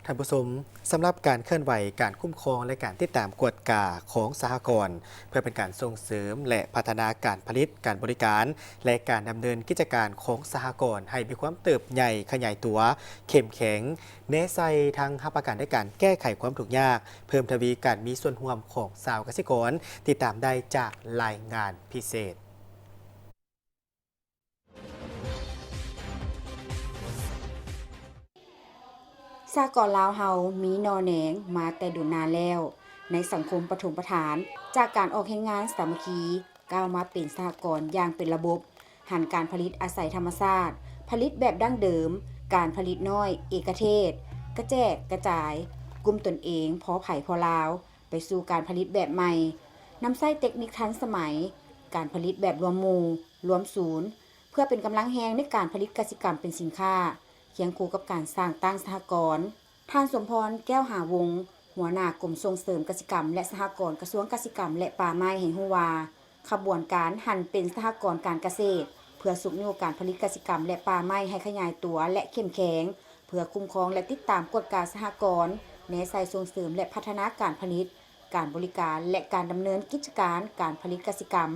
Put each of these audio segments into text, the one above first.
ທ່ານຜູ້ຊົມ, ສຳລັບການເຄື່ອນໄຫວ, ການຄຸ້ມຄອງ ແລະ ການຕິດຕາມກວດກາຂອງສະຫະກອນ ເພື່ອເປັນການສົ່ງເສີມ ແລະ ພັດທະນາການຜະລິດ, ການບໍລິການ ແລະ ການດຳເນີນກິດຈະການຂອງສະຫະກອນໃຫ້ມີຄວາມເຕີບໃຫຍ່ຂະຫຍາຍຕົວເຂັ້ມແຂງ, ແນໃສ່ທັງຮັບປະກັນໃນການແກ້ໄຂຄວາມທຸກຍາກ, ເພີ່ມທະວີການມີສ່ວນຮ່ວມຂອງຊາວກະສິກອນ. ຕິດຕາມໄດ້ຈາກລາຍງານພິເສດ. ສະຫະກອນລາວເຮົາມີໜໍ່ແໜງມາແຕ່ດົນນານແລ້ວ. ໃນສັງຄົມປະຖົມປະຖານ, ຈາກການອອກແຮງງານສາມັກຄີ, ກ້າວມາເປັນສະຫະກອນຢ່າງເປັນລະບົບ, ຫັນການຜະລິດອາໄສທຳມະຊາດ, ຜະລິດແບບດັ້ງເດີມ, ການຜະລິດນ້ອຍ, ເອກະເທດ, ກະແຈກກະຈາຍ, ກຸ້ມຕົນເອງພໍໃຜພໍລາວ, ໄປສູ່ການຜະລິດແບບໃໝ່, ນຳໃຊ້ເຕັກນິກທັນສະໄໝ, ການຜະລິດແບບລວມໝູ່, ລວມສູນ, ເພື່ອເປັນກຳລັງແຮງໃນການຜະລິດກະສິກຳເປັນສິນຄ້າ, ຄຽງຄູ່ກັບການສ້າງຕັ້ງສະຫະກອນ. ທ່ານ ສົມພອນ ແກ້ວຫາວົງ, ຫົວໜ້າກົມສົ່ງເສີມກະສິກຳ ແລະ ສະຫະກອນ ກະຊວງກະສິກຳ ແລະ ປ່າໄມ້ ໃຫ້ຮູ້ວ່າ, ຂະບວນການຫັນເປັນສະຫະກອນການກະເສດ ເພື່ອຊຸກຍູ້ການຜະລິດກະສິກຳ ແລະ ປ່າໄມ້ໃຫ້ຂະຫຍາຍຕົວ ແລະ ເຂັ້ມແຂງ, ເພື່ອຄຸ້ມຄອງ ແລະ ຕິດຕາມກວດກາສະຫະກອນ, ແນໃສ່ສົ່ງເສີມ ແລະ ພັດທະນາການຜະລິດ, ການບໍລິການ ແລະ ການດຳເນີນກິດຈະການການຜະລິດກະສິກຳ,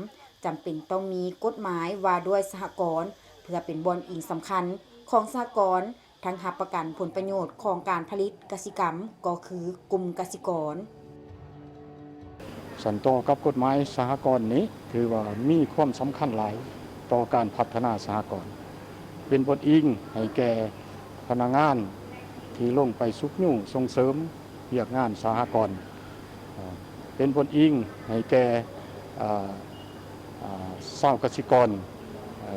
ຈຳເປັນຕ້ອງມີກົດໝາຍວ່າດ້ວຍສະຫະກອນ ເພື່ອເປັນບ່ອນອີງສຳຄັນຂອງສະຫະກອນ, ທັງຮັບປະກັນຜົນປະໂຫຍດຂອງການຜະລິດກະສິກຳ ກໍຄືກຸ່ມກະສິກອນ. ສັນຕໍ່ກັບກົດໝາຍສະຫະກອນນີ້ ຖືວ່າມີຄວາມສຳຄັນຫຼາຍຕໍ່ການພັດທະນາສະຫະກອນ, ເປັນບົດອີງໃຫ້ແກ່ພະນັກງານທີ່ລົງໄປຊຸກຍູ້ສົ່ງເສີມວຽກງານສະຫະກອນ, ເປັນບົດອີງໃຫ້ແກ່ ອາ ອາ ຊາວກະສິກອນ ເອີ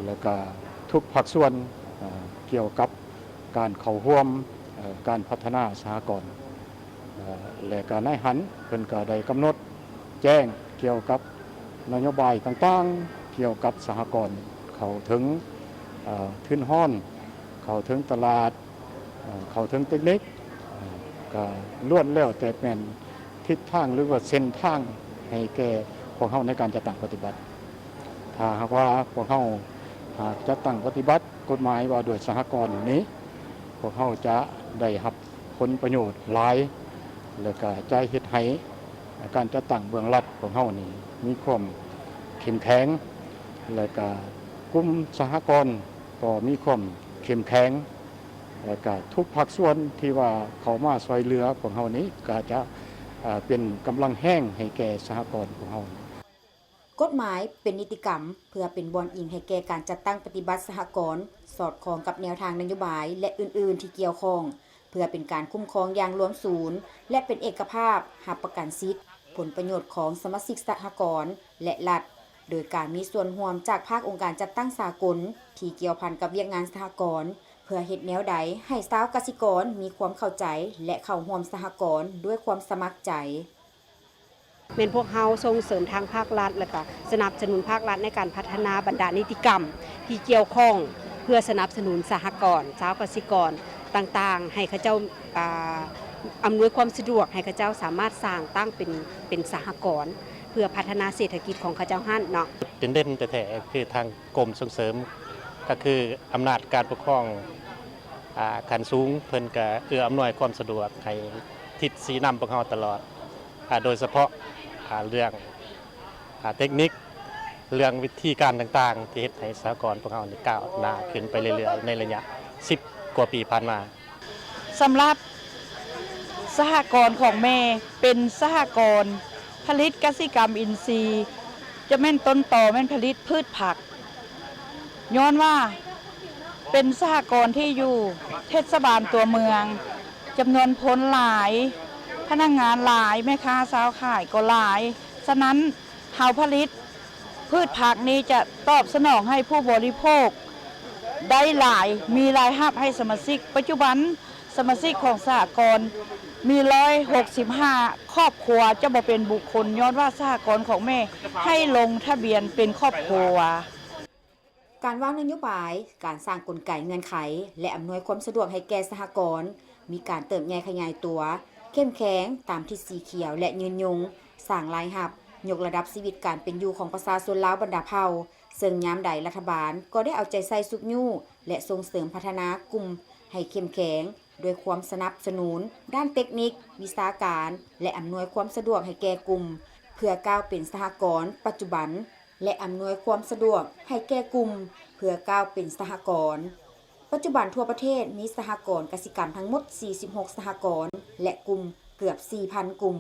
ແລະກະທຸກພາກສ່ວນ ອາ ກ່ຽວກັບການເຂົ້າຮ່ວມ ເອີ ການພັດທະນາສະຫະກອນ ເອີ ແລະກະນາຍຫັນເພິ່ນກະໄດ້ກຳນົດແຈ້ງກ່ຽວກັບນະໂຍບາຍຕ່າງໆ ກ່ຽວກັບສະຫະກອນ ເຂົ້າເຖິງ ເອີ ທຶນຮອນ ເຂົ້າເຖິງຕະຫຼາດ ເອີ ເຂົ້າເຖິງເຕັກນິກ ເອີ ກະລ້ວນແລ້ວແຕ່ແມ່ນທິດທາງ ຫຼືວ່າເສັ້ນທາງໃຫ້ແກ່ພວກເຮົາໃນການຈັດຕັ້ງປະຕິບັດ. ຖ້າຫາກວ່າພວກເຮົາຫາກຈັດຕັ້ງປະຕິບັດກົດໝາຍວ່າດ້ວຍສະຫະກອນນີ້, ພວກເຮົາຈະໄດ້ຮັບຜົນປະໂຫຍດຫຼາຍ ແລະກະຈະເຮັດໃຫ້ການຈັດຕັ້ງເບື້ອງລັດຂອງເຮົານີ້ມີຄວາມເຂັ້ມແຂງ ແລະກະກຸ່ມສະຫະກອນກໍມີຄວາມເຂັ້ມແຂງ. ແລະກະທຸກພາກສ່ວນທີ່ວ່າເຂົ້າມາຊ່ວຍເຫຼືອພວກເຮົານີ້ ກະຈະ ເປັນກຳລັງແຮງໃຫ້ແກ່ສະຫະກອນຂອງເຮົາ. ກົດໝາຍເປັນນິຕິກຳ ເພື່ອເປັນບ່ອນອີງໃຫ້ແກ່ການຈັດຕັ້ງປະຕິບັດສະຫະກອນ, ສອດຄ່ອງກັບແນວທາງນະໂຍບາຍ ແລະ ອື່ນໆທີ່ກ່ຽວຂ້ອງ, ເພື່ອເປັນການຄຸ້ມຄອງຢ່າງລວມສູນ ແລະ ເປັນເອກະພາບ, ຮັບປະກັນສິດ, ຜົນປະໂຫຍດຂອງສະມາຊິກສະຫະກອນ ແລະ ລັດ, ໂດຍການມີສ່ວນຮ່ວມຈາກພາກອົງການຈັດຕັ້ງສາກົນທີ່ກ່ຽວພັນກັບວຽກງານສະຫະກອນ, ເພື່ອເຮັດແນວໃດໃຫ້ຊາວກະສິກອນມີຄວາມເຂົ້າໃຈ ແລະ ເຂົ້າຮ່ວມສະຫະກອນດ້ວຍຄວາມສະໝັກໃຈ. ແມ່ນພວກເຮົາສົ່ງເສີມທາງພາກລັດ ແລະ ກະສະໜັບສະໜູນພາກລັດໃນການພັດທະນາບັນດານິຕິກຳທີ່ກ່ຽວຂ້ອງ ເພື່ອສະໜັບສະໜູນສະຫະກອນ, ຊາວກະສິກອນຕ່າງໆ ໃຫ້ເຂົາເຈົ້າ ອາ ອຳນວຍຄວາມສະດວກໃຫ້ເຂົາເຈົ້າສາມາດສ້າງຕັ້ງເປັນ ເປັນສະຫະກອນ ເພື່ອພັດທະນາເສດຖະກິດຂອງເຂົາເຈົ້າຫັ້ນເນາະ. ເດັ່ນໆແທ້ໆ ຄືທາງກົມສົ່ງເສີມ ກໍຄືອຳນາດການປົກຄອງ ອາ ຂັ້ນສູງ ເພິ່ນກະເອື້ອອຳນວຍຄວາມສະດວກໃຫ້ທິດຊີ້ນຳພວກເຮົາຕະຫຼອດ ອາ ໂດຍສະເພາະ ອາ ເລື່ອງ ອາ ເຕັກນິກ ເລື່ອງວິທີການຕ່າງໆ ທີ່ເຮັດໃຫ້ສະຫະກອນພວກເຮົານີ້ກ້າວໜ້າຂຶ້ນໄປເລື້ອຍໆ ໃນໄລຍະສິບກວ່າປີຜ່ານມາ. ສຳລັບສະຫະກອນຂອງແມ່ ເປັນສະຫະກອນຜະລິດກະສິກຳອິນຊີ, ຈະແມ່ນຕົ້ນຕໍແມ່ນຜະລິດພືດຜັກ. ຍ້ອນວ່າເປັນສະຫະກອນທີ່ຢູ່ເທດສະບານຕົວເມືອງ, ຈຳນວນຄົນຫຼາຍ, ພະນັກງານຫຼາຍ, ແມ່ຄ້າຊາວຂາຍກໍຫຼາຍ. ສະນັ້ນ ເຮົາຜະລິດພືດຜັກນີ້ຈະຕອບສະໜອງໃຫ້ຜູ້ບໍລິໂພກໄດ້ຫຼາຍ, ມີລາຍຮັບໃຫ້ສະມາຊິກ. ປັດຈຸບັນສະມາຊິກຂອງສະຫະກອນມີຮ້ອຍຫົກສິບຫ້າຄອບຄົວ, ຈະບໍ່ເປັນບຸກຄົນ, ຍ້ອນວ່າສະຫະກອນຂອງແມ່ໃຫ້ລົງທະບຽນເປັນຄອບຄົວ. ການວາງນະໂຍບາຍ, ການສ້າງກົນໄກເງື່ອນໄຂ ແລະ ອຳນວຍຄວາມສະດວກໃຫ້ແກ່ສະຫະກອນ ມີການເຕີບໃຫຍ່ຂະຫຍາຍຕົວ, ເຂັ້ມແຂງຕາມທິດສີຂຽວ ແລະ ຍືນຍົງ, ສ້າງລາຍຮັບ, ຍົກລະດັບຊີວິດການເປັນຢູ່ຂອງປະຊາຊົນລາວບັນດາເຜົ່າ, ເຊິ່ງຍາມໃດລັດຖະບານກໍໄດ້ເອົາໃຈໃສ່ຊຸກຍູ້ ແລະ ສົ່ງເສີມພັດທະນາກຸ່ມໃຫ້ເຂັ້ມແຂງ, ດ້ວຍຄວາມສະໜັບສະໜູນດ້ານເຕັກນິກ, ວິຊາການ ແລະ ອຳນວຍຄວາມສະດວກໃຫ້ແກ່ກຸ່ມ ເພື່ອກ້າວເປັນສະຫະກອນປັດຈຸບັນ ແລະ ອຳນວຍຄວາມສະດວກໃຫ້ແກ່ກຸ່ມ ເພື່ອກ້າວເປັນສະຫະກອນ. ປັດຈຸບັນທົ່ວປະເທດມີສະຫະກອນກະສິກຳທັງໝົດ ສີ່ສິບຫົກ ສະຫະກອນ ແລະ ກຸ່ມເກືອບ ສີ່ພັນ ກຸ່ມ.